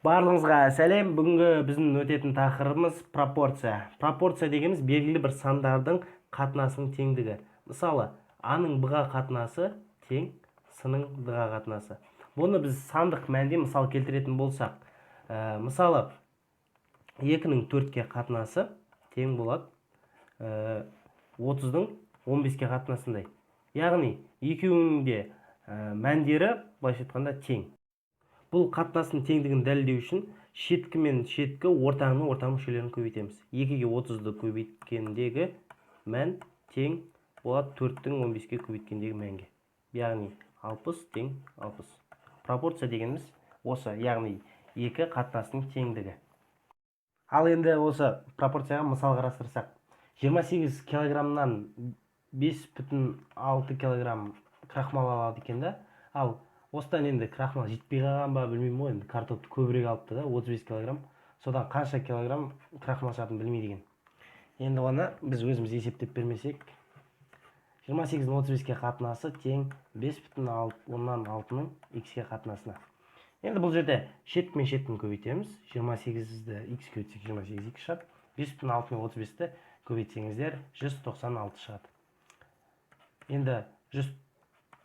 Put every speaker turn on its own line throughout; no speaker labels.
Барлығыңызға сәлем! Бүгінгі біздің өтетін тақырыбымыз – пропорция. Пропорция дегеніміз – белгілі бір сандардың қатынасының теңдігі. Мысалы, а-ның б-ға қатынасы тең с-ның д-ға қатынасы. Бұны біз сандық мәнде мысал келтіретін болсақ, мысалы, екінің төртке қатынасы тең болады 30-дың 15-ке қатынасындай. Яғни екеуінің де мәндері, былайша айтқанда, тең. Бұл қатынастың теңдігін дәлелдеу үшін шеткі мен шеткі, ортаңның ортаң мүшелерін көбейтеміз. Екіге 30-ды көбейткендегі мән тең болады төрттің 15-ке көбейткендегі мәнге, яғни 60 тең 60. Пропорция дегеніміз осы, яғни екі қатынастың теңдігі. Ал енді осы пропорцияға мысал қарастырсақ, 28 килограммнан 5,6 килограмм крахмал алады екен да. Ал осыдан енді крахмал жетпей қалған ба, білмеймін ғой, енді картопты көбірек алыпты да, 35 килограмм. Содан қанша килограмм крахмал шығатынын білмейді екен. Енді оны біз өзіміз есептеп бермесек, 28-дің 35-ке қатынасы тең 5,6-ның х-ке қатынасына. Енді бұл жерде шеткі мен шеткіні көбейтеміз. 28-ді х көбейтсек, 28 х шығады. 5,6 мен 35-ті көбейтсеңіздер, 196 шығады. Енді 100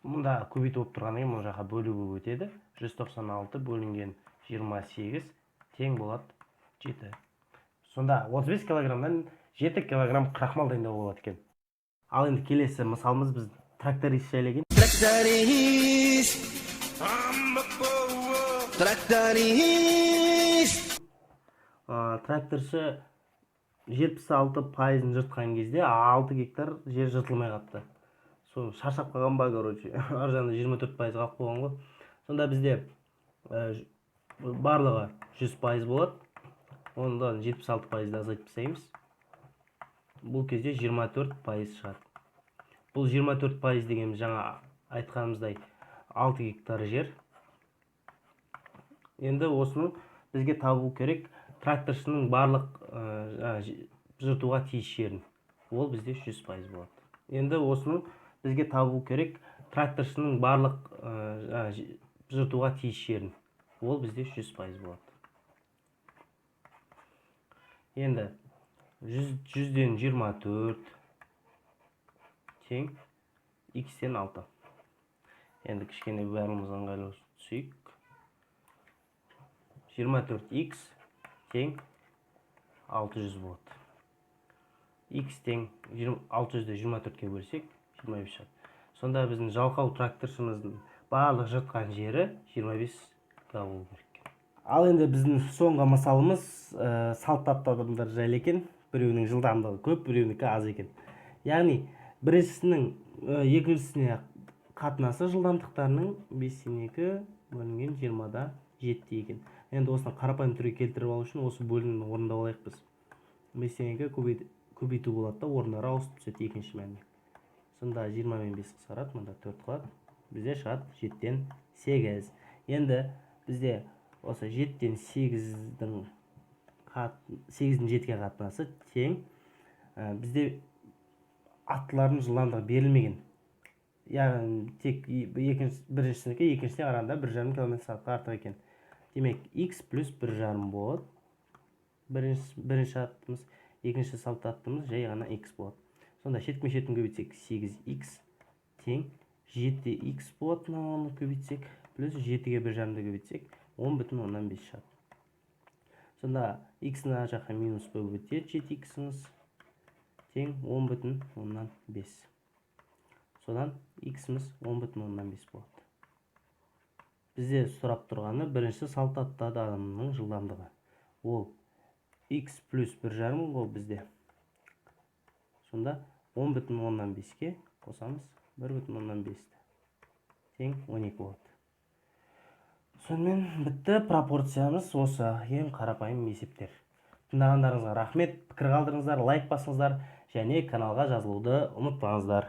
мұнда көбейту болып тұрғаннан кейін, мына жаққа бөлу болып өтеді. 196 бөлінген 28 тең болады 7. Сонда 35 килограммнан 7 килограмм крахмал дайындауға болады екен. Ал енді келесі мысалымыз біз тракторист жайлы екен.
Тракторист, тракторист.
Тракторшы 76%-ын жыртқан кезде 6 гектар жер жыртылмай қалыпты. Сол шаршап қалған ба, короче, ар жағында 24% қалып қойған ғой. Сонда бізде барлығы 100% болады, ондан 76%-ды азайтып тастаймыз. Бұл кезде 24% шығады. Бұл 24% дегеніміз жаңа айтқанымыздай 6 гектар жер. Енді осының бізге табу керек тракторшының барлық жаңа жыртуға тиіс жерін. Ол бізде 100% болады. Енді осының бізге табу керек тракторшының барлық жаңа жыртуға тиіс жерін. Ол бізде 100% болады. Енді 100-ден 24 тең х-тен 6. Енді кішкене бәріміз ыңғайлы түсейік. 24 х тең 600 болады. Х тең 600-ді 24-ке бөлсек, 25 шығады. Сонда біздің жалқау тракторшымыздың барлық жыртқан жері 25 га болу керек. Ал енді біздің соңғы мысалымыз салт атты адамдар жайлы екен. Біреуінің жылдамдығы көп, біреуінікі аз екен. Яғни біріншісінің екіншісіне қатынасы жылдамдықтарының 5-тен 2 бөлінген 20-да 7 екен. Енді осыны қарапайым түрге келтіріп алу үшін осы бөлімді орындап алайық біз. 5-тен 2 көбейту болады да, орындары ауысып түседі екінші мәніне. Сонда 20 мен 5 қысқарады, мында 4 қалады. Бізде шығады 7-тен 8. Енді бізде осы 7-тен 8-дің, 8-дің 7-ге қатынасы тең. Бізде аттылардың жылдамдығы берілмеген, яғни тек екінші, біріншісінікі екіншісіне қарағанда 1,5 километр сағатқа артық екен. Демек, x плюс 1,5 болады бірінші аттымыз, екінші салт аттымыз жай ғана x болады. Сонда шеткі мен шетін көбейтсек, 8x тең 7x болады. Мынаны көбейтсек, плюс 7-ге 1,5-ды көбейтсек, 10,5 шығады. Сонда x мына жаққа минус болып өтеді, 7x-іңіз тең 10,5. Содан x-іміз 10,5 болады. Бізде сұрап тұрғаны бірінші салт атты адамның жылдамдығы. Ол x плюс 1,5 ғой бізде. Сонда 10,5-ке қосамыз 1,5-ті, тең 12 болады. Сонымен бітті пропорциямыз. Осы ең қарапайым есептер. Тыңдағандарыңызға рахмет. Пікір қалдырыңыздар, лайк басыңыздар және каналға жазылуды ұмытпаңыздар.